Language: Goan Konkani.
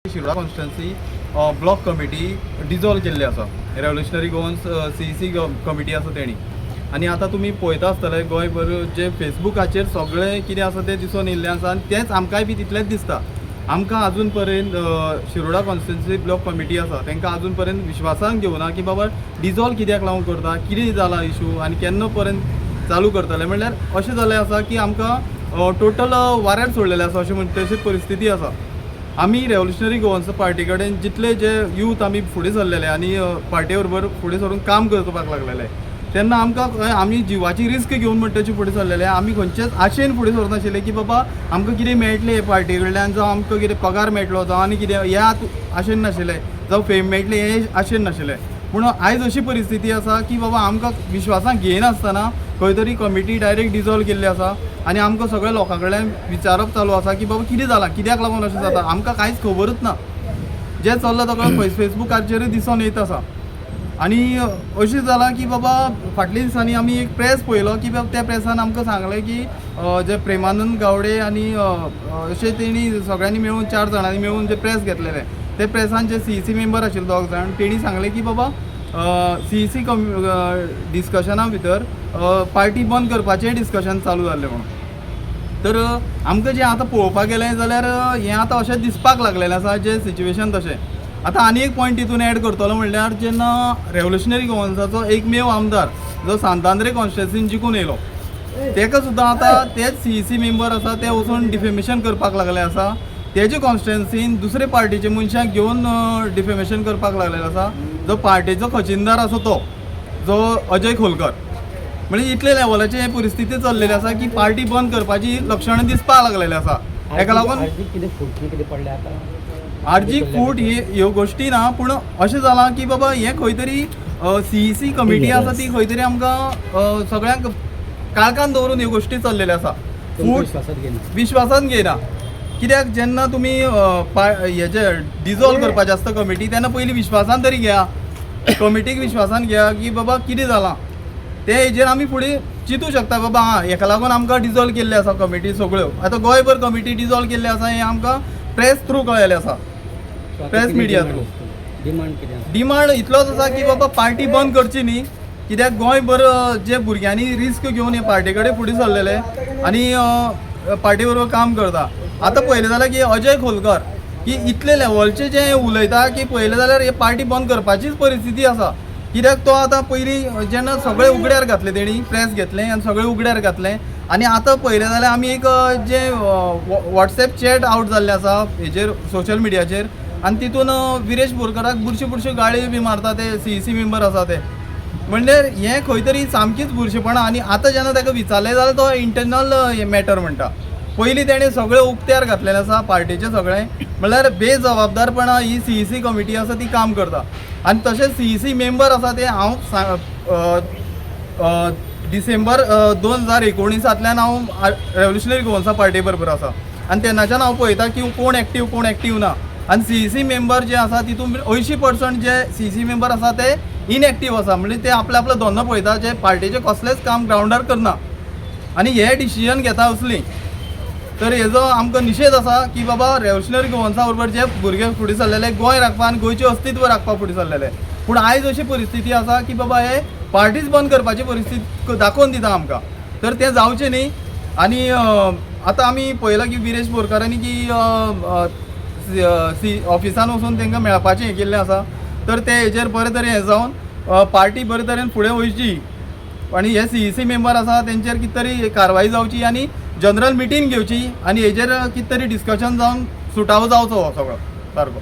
Shiroda constituency block committee dissolve केल्ली आसा. रेवोल्युशनरी गोवन्स सीईसी कमिटी आसा तेणी. आनी आतां तुमी पळयता आसतले, गोंयभर जे फेसबुकाचेर सगळें कितें आसा तें दिसून येयल्लें आसा आनी तेंच आमकांय बी तितलेंच दिसता. आमकां अजून पर्यंत शिरोडा कॉन्स्टिट्युएन्सी ब्लॉक कमिटी आसा तांकां अजून पर्यंत विश्वासान घेवना की बाबा डिजॉल्व कित्याक लागून करता, कितें जाला इशू आनी केन्ना पर्यंत चालू करतले. म्हणल्यार अशें जालें आसा की आमकां टोटल वाऱ्यार सोडलेलें आसा अशें म्हणटा तशी परिस्थिती आसा. आमी रेवोल्युशनरी गोवन्स पार्टी कडेन जितले जे यूथ आमी फुडें सरलेले आनी पार्टी बरोबर फुडें सरून काम करपाक लागलेले, तेन्ना आमकां आमी जिवाची रिस्क घेवन म्हणटा फुडें सरलेले. आमी खंयचेच आशेन फुडें सरनाशिल्ले की बाबा आमकां कितें मेळटलें हे पार्टी कडल्यान, जावं आमकां कितें पगार मेळटलो, जावं आनी कितें ह्या आशेन नाशिल्ले, जावं फेम मेळटलें हे आशेन नाशिल्ले. पूण आयज अशी परिस्थिती आसा की बाबा आमकां विश्वासान घेयनासतना खंय तरी कमिटी डायरेक्ट डिजॉल्व केल्ली आसा आनी आमकां सगळ्या लोकां कडल्यान विचारप चालू आसा की बाबा कितें जालां, कित्याक लागून अशें जाता. आमकां कांयच खबरूच ना. जें चल्लां सगळें फेसबुकाचेरूय दिसून येत आसा. आनी अशें जालां की बाबा फाटल्या दिसांनी आमी एक प्रेस पळयलो की बाबा त्या प्रेसान आमकां सांगलें की जे प्रेमानंद गावडे आनी अशें तेणी सगळ्यांनी मेळून, चार जाणांनी मेळून जे प्रेस घेतलेले, ते प्रेसान जे सीईसी मेंबर आशिल्ले दोग जाण, तेणी सांगलें की बाबा सीईसी कम डिस्कशना भितर पार्टी बंद करपाचें डिस्कशन चालू जाल्लें म्हणून. तर आमकां जें आतां पळोवपाक गेलें जाल्यार हें आतां अशें दिसपाक लागलेलें आसा जें सिच्युएशन तशें. आतां आनी एक पॉयंट तितून एड करतलो म्हणल्यार, जेन्ना रेवोल्युशनरी गोवन्साचो एकमेव आमदार जो सांतांद्रे कॉन्स्टिट्युएन्सीन जिखून येयलो, तेका सुद्दां आतां तेच सीईसी मेंबर आसा ते वचून डिफेमेशन करपाक लागले आसा. तेजे कॉन्स्टिट्युएन्सीन दुसरे पार्टीचे मनशाक घेवन डिफेमेशन करपाक लागलेले आसा, जो पार्टेचो खजिनदार आसा तो जो अजय खोलकर. म्हणजे इतले लेवलाचे हे परिस्थिती चल्लेली आसा की पार्टी बंद करपाची लक्षणां दिसपाक लागलेली आसा. हेका लागून आर्जीक कितें फूट कितें पडलें आतां? आर्जीक फूट ही ह्यो गोश्टी ना, पूण अशें जालां की बाबा हें खंय तरी सीईसी कमिटी आसा ती खंय तरी आमकां सगळ्यांक काळखान दवरून ह्यो गोश्टी चल्लेल्यो आसा. तुमकां फूट विश्वासात घेयना. विश्वासान घेयना. कित्याक जेन्ना तुमी हेजे डिजॉल्व करपाचें आसता कमिटी, तेन्ना पयलीं विश्वासान तरी घेया, कमिटीक विश्वासान घेया की बाबा कितें जालां तें. हेजेर आमी फुडें चिंतूं शकता बाबा आं हेका लागून आमकां डिजॉल्व केल्ले आसा कमिटी सगळ्यो. आतां गोंयभर कमिटी डिजॉल्व केल्ले आसा हें आमकां प्रेस थ्रू कळ्ळेलें आसा. सो आतां प्रेस कितें media demand through. आसा? डिमांड कितें आसा? डिमांड इतलोच आसा की बाबा पार्टी बंद करची न्ही, कित्याक गोंयभर जे भुरग्यांनी रिस्क घेवन हे पार्टी कडेन फुडें सरलेले आनी पार्टी बरोबर काम करता. आतां पळयलें जाल्यार की अजय खोलकर की इतले लेवलचे जे उलयता की पळयलें जाल्यार हे पार्टी बंद करपाचीच परिस्थिती आसा. कित्याक तो आतां पयलीं जेन्ना सगळें उगड्यार घातलें, तेणी प्रेस घेतलें आनी सगळें उगड्यार घातलें. आनी आतां पळयलें जाल्यार आमी एक जे वॉट्सएप चॅट आवट जाल्ले आसा हेजेर, सोशल मिडियाचेर, आनी तितून विरेश बोरकराक बुरश्यो बुरश्यो गाळी बी मारता ते सीईसी मेंबर आसा ते. म्हणल्यार हें खंय तरी सामकीच बुरशेपणां. आनी आतां जेन्ना ताका विचारलें जाल्यार तो इंटरनल मॅटर म्हणटा. पयलीं तेणें सगळें उक्त्यार घातलेलें आसा पार्टेचें सगळें. म्हणल्यार बेजबाबदारपणां ही सीईसी कमिटी आसा ती काम करता. आनी तशेंच सीईसी मेंबर आसा ते हांव डिसेंबर 2019 हांव रेवोल्युशनरी गोवन्सा पार्टी बरोबर आसा आनी तेन्नाच्यान हांव पळयता की कोण एक्टीव, कोण एक्टीव ना. आनी सीईसी मेंबर जे आसा तितून 80% जे सीईसी मेंबर आसा ते इनएक्टीव आसा. म्हणजे ते आपले आपलो धंदो पळयता, जे पार्टीचें कसलेंच काम ग्रावंडार करना आनी हे डिसिजन घेता असली. तर हेजो आमकां निशेध आसा की बाबा रेवोल्युशनरी गोवन्सा बरोबर जे भुरगे फुडें सरलेले, गोंय राखपा आनी गोंयचें अस्तित्व राखपाक फुडें सरलेले, पूण आयज अशी परिस्थिती आसा की बाबा हे पार्टीच बंद करपाची परिस्थिती दाखोवन दिता आमकां. तर तें जावचें न्ही. आनी आतां आमी पळयलां की विरेश बोरकारांनी की सी ऑफिसान वचून तांकां मेळपाचें हें केल्लें आसा. तर ते हेजेर बरे तरेन हें जावन पार्टी बरे तरेन फुडें वयची आनी हे सीईसी मेंबर आसा तेंचेर कितें तरी कारवाई जावची आनी जनरल मिटींग घेवची आनी हेजेर कितें तरी डिस्कशन जावन सुटावो जावचो हो सगळो सारको.